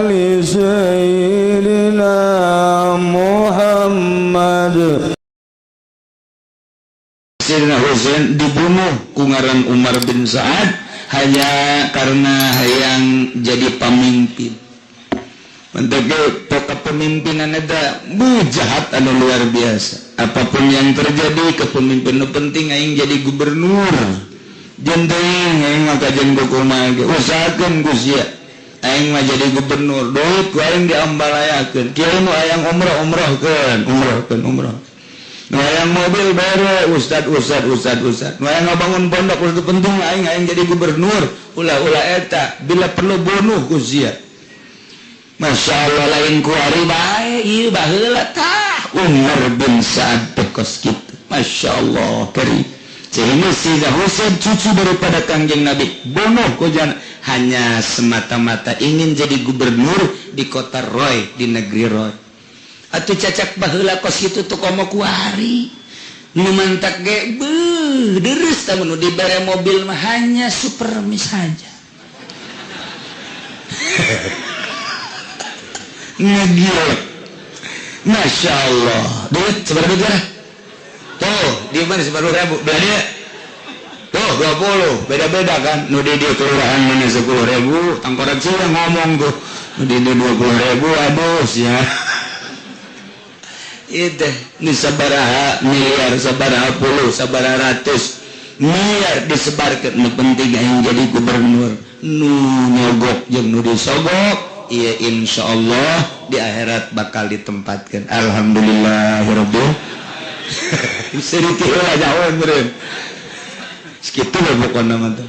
آل سيدنا محمد. Sayyidina Husain dibunuh ku ngaran Umar bin Sa'ad hanya karena hayang jadi pemimpin. Bentuk kepemimpinan ada bu jahat anu luar biasa. Apapun yang terjadi, kepemimpinan penting aing jadi gubernur. Jenteng aing mah kajen kumaha ge usahakeun ku sia. Aing mah jadi gubernur, duit ku aing diambalayakeun. Kieu nu hayang umroh umrohkeun, umrohkeun umroh. Nu hayang mobil bere ustad ustad ustad ustad. Nu hayang ngabangun pondok itu penting aing aing jadi gubernur. Ulah-ulah eta bila perlu bunuh ku sia. Masya Allah, lain kuari bae ieu baheula tah Umar bin Sa'ad teh kos kitu. Masya Allah keri. Sehingga Sayyidina Husain cucu daripada Kangjeng Nabi bunuh ku hanya semata-mata ingin jadi gubernur di kota Roy, di negeri Roy. Atuh cacak baheula kos kitu tuh komo kuari. Nu mantak ge beuh deres tah nu dibere mobil mah hanya supermi saja. Ngegil. Masya Allah. Duit seberapa duit? Tuh, di mana 10.000? Belah dia. Tuh, 20. Beda-beda kan. Nu di kelurahan mana 10.000, tangkorak sih ngomong tuh. Nu di 20.000, aduh sia. Itu ini sabaraha miliar, sabaraha puluh, sabaraha ratus miliar disebarkan. Nu penting yang jadi gubernur. Nu nyogok jeung nu disogok. Iya, insya Allah di akhirat bakal ditempatkan. Alhamdulillahirabbil. Sedikit lah jauh meureun. Sekitu lah pokokna mah teh.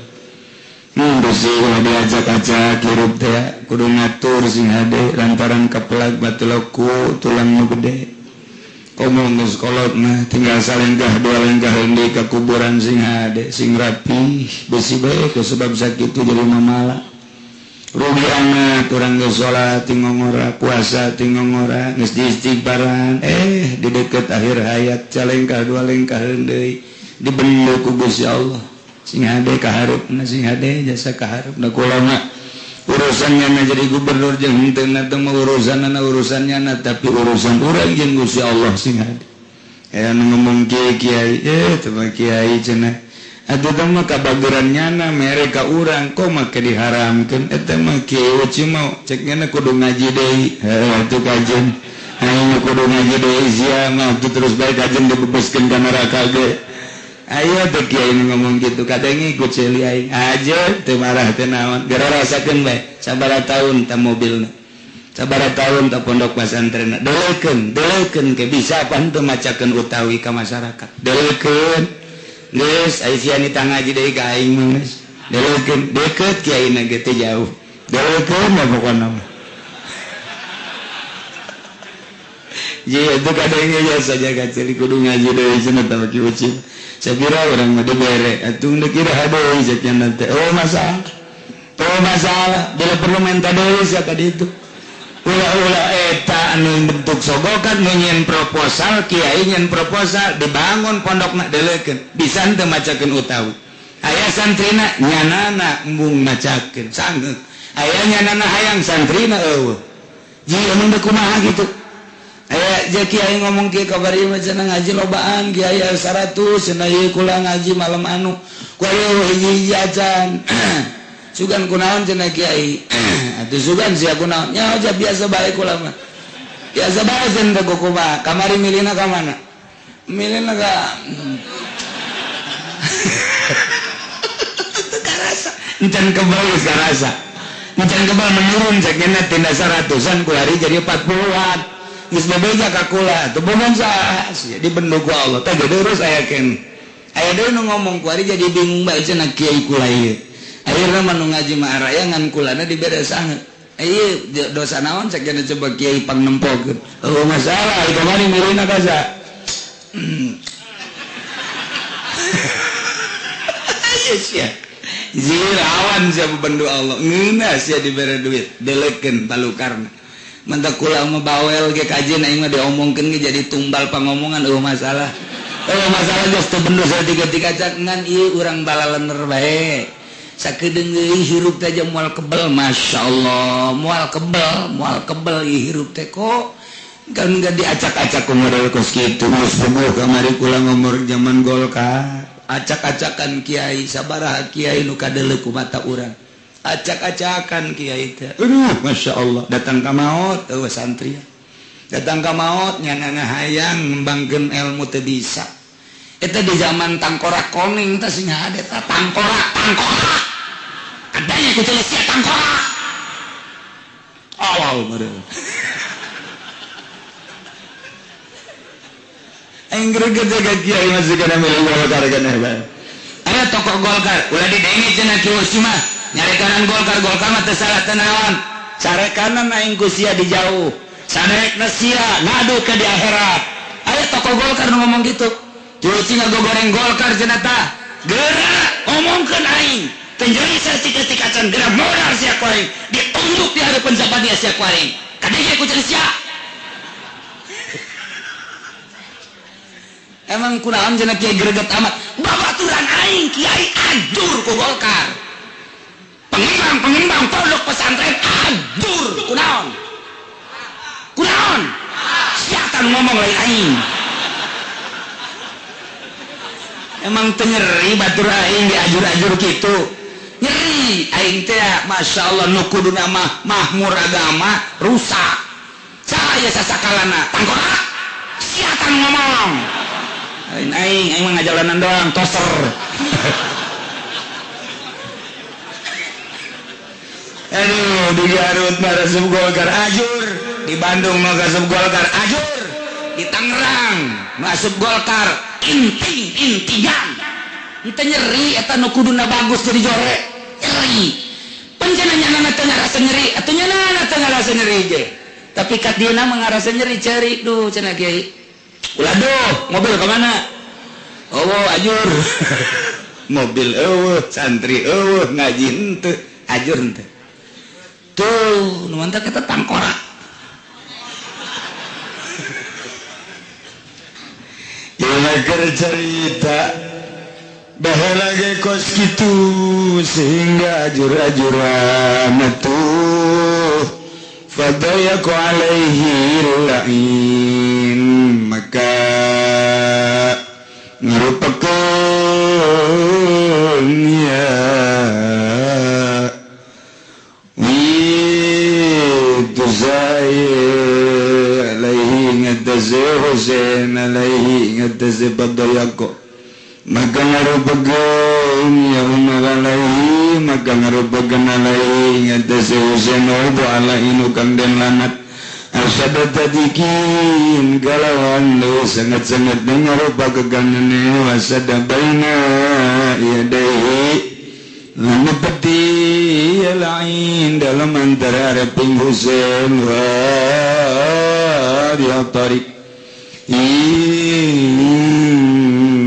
Besi ulah diajak-ajak hirup teh kudu ngatur sing hade lantaran kapelag batu laku tulang nu gede. Komo geus kolot mah tinggal salengkah dua lengkah deui ka kuburan sing hade sing rapi besi bae ku sebab sakitu jadi mamala. Rugi amat urang geus salat ti ngongora, puasa ti ngongora, geus diistighfaran, di deket akhir hayat calengkah dua lengkah deui dibendu ku Gusti Allah. Sing hade kahareupna, sing hade jasa kahareupna kula mah urusannya na jadi gubernur jeung henteu na teh mah urusanna urusannya na, tapi urusan urang jeung Gusti Allah sing hade. Aya nu ngomong kiai kiai, teh mah kiai cenah. Atuh teh mah kabageran nyana mere ka urang kok make diharamkeun eta mah kieu cuma cek nyana kudu ngaji deui heuh atuh kajen aing kudu ngaji deui sia mah atuh terus bae kajen dibebaskeun ka neraka ge aya teh kiai nu ngomong kitu kadang ikut ceuli aing aja teu marah teu naon gara rasakeun bae sabaraha tahun ta mobilna sabaraha tahun ta pondok pesantrenna deulekeun deulekeun ke bisa pan teu macakeun utawi ka masyarakat deulekeun. Geus ai sia nitah ngaji deui ka aing mah geus. Deulekeun deukeut kiaina ge teu jauh. Deulekeun mah pokona mah. Ji itu kadang ge saja kacil kudu ngaji deui cenah tah ki ucil. Sapira urang mah dibere atuh deuk iraha deui cek nya teh. Oh masalah. Oh masalah, bila perlu minta deui sia ka ditu. Ulah-ulah eta anu bentuk sogokan nu nyieun proposal kiai nyieun proposal dibangun pondokna deulekeun bisa henteu macakeun utawi aya santrina nyanana embung macakeun sanggeuk aya nyanana hayang santrina eueuh ji emang teu kumaha kitu aya je kiai ngomong kieu kabar ieu mah cenah ngaji lobaan kiai 100 cenah ieu kula ngaji malam anu ku aya hiji-hiji acan sugan kunaon cenah kiai atuh sugan sia kunaon nya aja biasa bae kula mah biasa bae cenah teh kumaha kamari milihna ka mana milihna ka karasa encan kebal geus karasa encan kebal menurun cek nya tina 100-an ku hari jadi 40-an geus bebeja ka kula teu boga saha dibendu ku Allah teh gede urus aya keneh aya deui nu ngomong ku hari jadi bingung bae cenah kiai kula ieu. Akhirna mah nu ngaji mah arayangan kulana dibere sange. Ieu dosa naon cek nya coba kiai pangnempokeun. Oh masalah ieu kamari milihna ka sa. Yes ya. Zirawan sia bendu Allah. Ngeunah sia dibere duit, delekeun palukarna. Mantak kula mah bawel ge kajen aing mah diomongkeun ge jadi tumbal pangomongan eueuh masalah. Eueuh masalah geus teu bendu saeutik-eutik acan ngan ieu urang balalener bae. Sakedeung deui hirup teh aja moal kebel, Masya Allah, moal kebel hirup teh kok kan enggak diacak-acak ku model kos kitu. Geus puguh kamari kula ngomor zaman Golkar, acak-acakan kiai sabaraha kiai nu kadeuleu ku mata urang. Acak-acakan kiai teh. Aduh, Masya Allah, datang ka maot eueuh santri. Datang ka maot nyana hayang ngembangkeun ilmu teu bisa. Eta di zaman tangkorak koning teh sing ada eta tangkorak, tangkorak. Adanya ku celis sia tangkorak. Awal meureun. Aing greget jaga kiai masih kana milih Golkar kana bae. Aya tokoh Golkar, ulah didenge cenah kieu mah. Nyarekanan Golkar, Golkar mah teu salah teu naon. Carekanan aing ku sia di jauh. Sanerekna sia ngadu ke di akhirat. Aya tokoh Golkar nu ngomong gitu. Cuci ngagogoreng Golkar cenah tah. Geura ngomongkeun aing. Teu nyeri saeutik-eutik acan geura modal sia ku aing. Ditunjuk di hareupeun zapati sia ku aing. Kadenge ku cenah sia. Emang kunaon cenah kiai greget amat. Babaturan aing kiai ajur ku Golkar. Pengembang-pengembang pondok pesantren ajur kunaon. Kunaon? Sia ngomong lain aing. Emang teu nyeri batur aing diajur-ajur kitu. Nyeri aing teh Masya Allah nu kuduna mah mahmur agama rusak. Saya sasakalana tangkorak. Sia ngomong. Aing aing mah ngajalanan doang toser. Aduh, di Garut mah resep Golkar ajur, di Bandung mah resep Golkar ajur, di Tangerang masuk Golkar inting intian. Henteu nyeri eta nu kuduna bagus jadi jore. Nyeri. Penjana nyanana teu ngarasa nyeri, atuh nyanana teu ngarasa nyeri ge. Tapi kat dieuna mah ngarasa nyeri ceri duh cenah kiai. Ulah duh, mobil ke mana? Oh, ajur. Mobil eueuh, santri eueuh, ngaji henteu, ajur henteu. Tuh, nu mantap kita tangkorak. Ieu keur cerita baheula ge kos kitu sehingga ajur-ajuran tuh fadayaku alaihi lain maka ngarupakeun ya itu zai alaihi ngadze Husain alaihi ngadze fadayaku maka ngarupakeun ya Umar alaihi maka ngarupakeun alaihi ngadze Husain wa alaihi nu kang den lanat asada tadikin galawan lu sangat-sangat mengarupa keganane wasada baina yadaihi lana peti lain dalam antara reping Husain wa dia tarik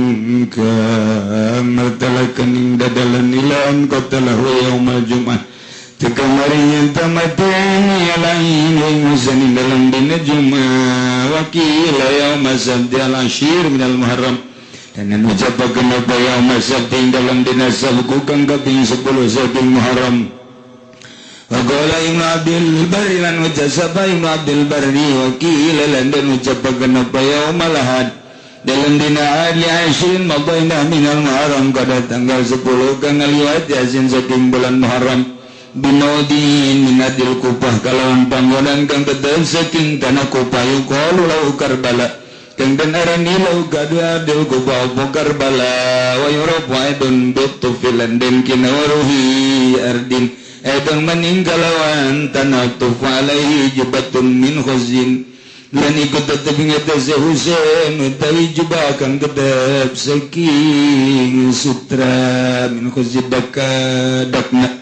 ingka mertalakan ing dadalan ilan qatalahu yaumal jum'ah tekamarinya tamateni lain Husain dalam dina Jumat wakila yauma sabti al-ashir minal Muharram dan ucapakeun apa yauma sabti dalam dina sabtu kang kaping 10 saking Muharram wa qala Ibnu Abdul Barri lan ucap Ibnu Abdul Barri wakila lan dan ucapakeun apa yauma Ahad dalam dina ali ashirin madaina minal Muharram kada tanggal 10 kang ngaliwat yasin saking bulan Muharram binodin minadil Kupah kalawan panggonan kang kedep saking tanah Kupah yuqalu lahu Karbala kang den arani lahu kadua adil Kupah apa Karbala wa yurafu aidun bitufilan den kinawaruhi ardin aidun maningkalawan tanah tufa alaihi jubatun min khuzin lan ikut tetep ngatasi Husain utawi jubah kang kedep saking sutra min khuzin daka dakna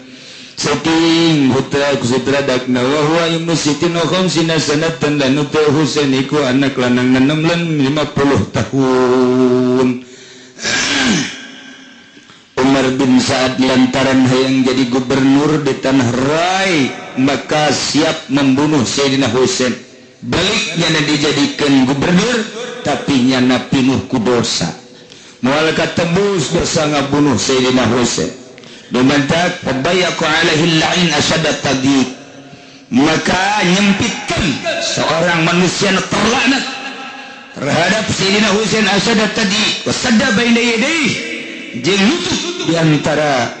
saking putra sutra dakna wa huwa ibnu sitin wa khamsina sanatan lan uta Husain iku anak lanang 6 lan 50 tahun. Umar bin Sa'ad lantaran hayang jadi gubernur di tanah Rai maka siap membunuh Sayyidina Husain. Balik nyana dijadikan gubernur tapi nyana pinuh ku dosa. Moal katebus dosa ngabunuh Sayyidina Husain. Dumantak tabayaqu alaihi la'in asyadda tadyiq, maka nyempitkan seorang manusia terlaknat terhadap Sayyidina Husain asyadda tadyiq wasadda baina yadayhi, jeung nutup di antara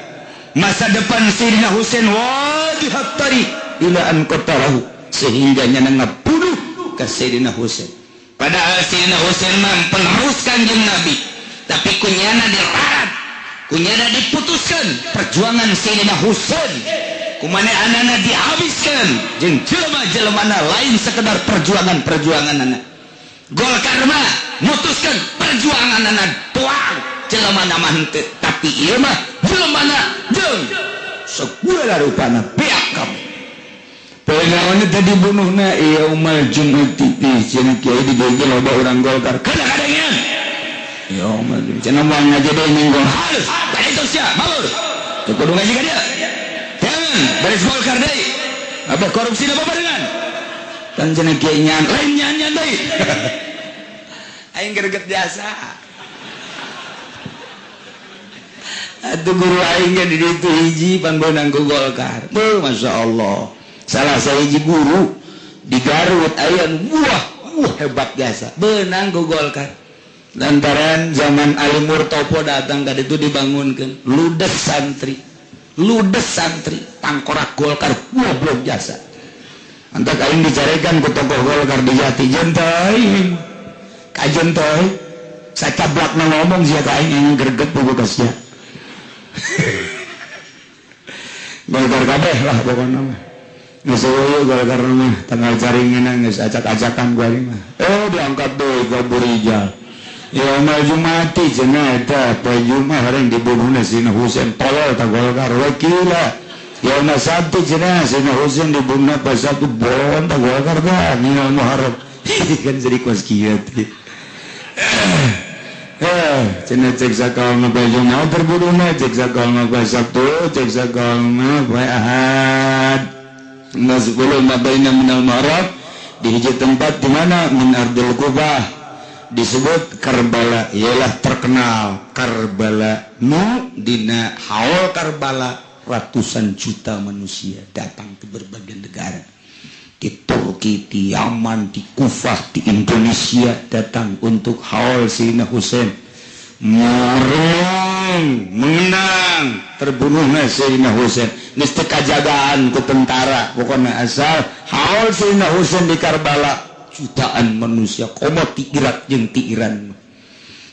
masa depan Sayyidina Husain wadihat tariq ila an qatalahu, sehingga nyana ngabunuh ka Sayyidina Husain. Padahal Sayyidina Husain mah penerus Kanjeng Nabi, tapi kunyana dirarat, kunyana diputuskan perjuangan Sayyidina Husain, kumane anana dihabiskan jeung jelema-jelemana lain sekedar perjuangan-perjuanganana. Golkar mah mutuskan perjuanganana doang, jelemana mah henteu, tapi ieu mah jelemana jeung segala rupana beak kabeh. Poe tadi dibunuhna yaumal Jum'ati di cenah kiai di dieu loba urang Golkar. Kadang-kadangnya yaumal Jum'ati cenah moal ngaji deui minggu. Halus, bari itu sia, malur. Teu kudu ngaji ka dieu. Jangan baris Golkar deui. Apa korupsi apa barengan? Kan cenah kiai nyan, lain nyan-nyan deui. Aing greget jasa. Atuh guru aing ge di ditu hiji pangbeunang ku Golkar. Beuh, Masya Allah. Salah sahiji guru di Garut aya nu wah, wah hebat jasa. Beunang ku Golkar. Lantaran zaman Ali Murtopo datang ka ditu dibangunkeun ludes santri. Ludes santri tangkorak Golkar goblok jasa. Antak aing dicarekan ku tokoh Golkar di Jati jentoy. Kajen toy. Sacablakna ngomong sia ka aing aing greget buku ka sia. Golkar kabeh lah pokona mah. Geus eueuh Golkar mah tanggal caringeunna geus acak-acakan ku aing mah. Diangkat deui ka Burijal. Yaumal Jumati cenah eta poe Jumat hareng dibunuhna Sayyidina Husain tolol ta Golkar wakila. Yauma Sabtu cenah Sayyidina Husain dibunuhna poe Sabtu bolon ta Golkar tah minal Muharram. Kan jadi kos kieu teh. Cenah cek sakalna poe Jumat terbunuhna, cek sakalna poe Sabtu, cek sakalna poe Ahad. Nasbulu ma baina minal Muharram di hiji tempat di mana min ardil Kubah disebut Karbala, ialah terkenal Karbala nu dina haul Karbala ratusan juta manusia datang ke berbagai negara, di Turki, di Yaman, di Kufah, di Indonesia datang untuk haul Sayyidina Husain. Murung mengenang terbunuhna Sayyidina Husain. Geus teu kajagaan ku tentara, pokona asal haul Sayyidina Husain di Karbala jutaan manusia komo ti Irak jeung ti Iran.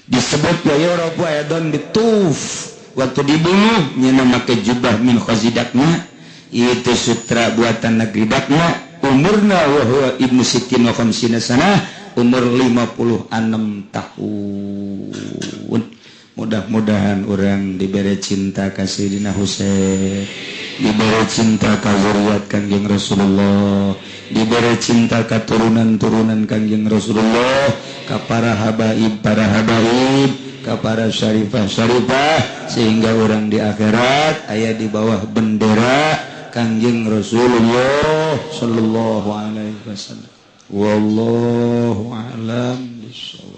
Disebut ya Yorobu ayadon dituf waktu dibunuh nya make jubah min khazidakna itu sutra buatan negeri Dakna. Umurna wa huwa ibnu sittin wa khamsina sanah, umur 56 tahun. Mudah-mudahan orang diberi cinta ka Sayyidina Husain, diberi cinta ka zuriat Kangjeng Rasulullah, diberi cinta ka turunan-turunan Kangjeng Rasulullah, ka para habaib, ka para syarifah-syarifah, sehingga orang di akhirat aya di bawah bendera Kangjeng Rasulullah sallallahu alaihi wasallam. Wallahu a'lam bishawab.